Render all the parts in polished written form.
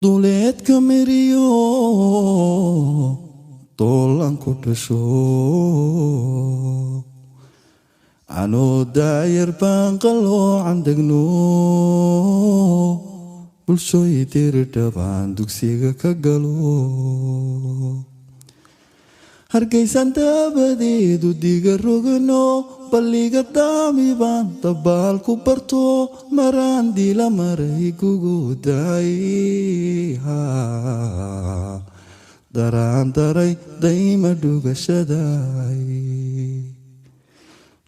Duleedka miriyo doolan ku dhasho, anoo daayar baan qaloocan degno, bulshooy diridhabaan dugsiga ka galo. Hargaysan dabadeedu diga rogano, balliga daami baan dabaal ku barto, maraan dila maray gugudaay, daraan daray dayma dhugashaday.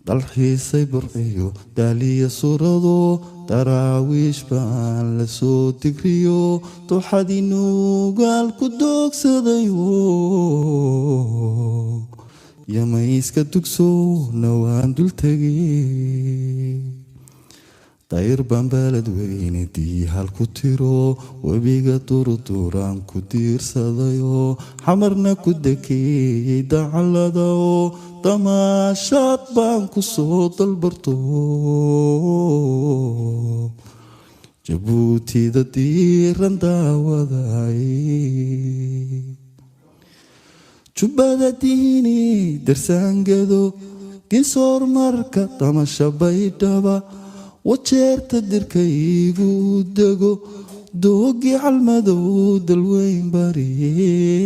Dalxiisay Burciyo daaliya suurado, Daraawiish baan la soo digriyo, dooxadii Nuugaal ku doogsadayo, Yamayska dugsona waan dul tegay. Dayr baan balad weyne diihal ku tiro, webiga durduraan ku diirsadayo, Xamarna ku dekeeyey dacalladao, damaashaad baan ku soo dalbarto. Jabuutida diiran daawaday, Jubbada diini darsaangado, Ginsoor marka damasha Baydhaba, Wajeerta dirkaygu dego, doogii Calmadow dalweyn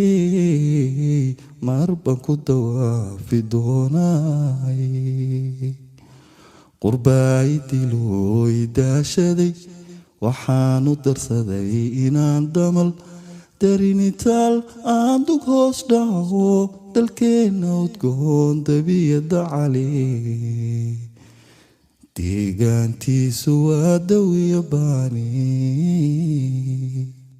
bariyey, mar baan ku dawaafi doonay. Qurbaay dilooy daashaday, waxaanu darsaday inaan damal darinitaal aan dug hoos dhaco, dalkeenna udgoon dabiyada cali, deegaantiisu waa dawiyo baani.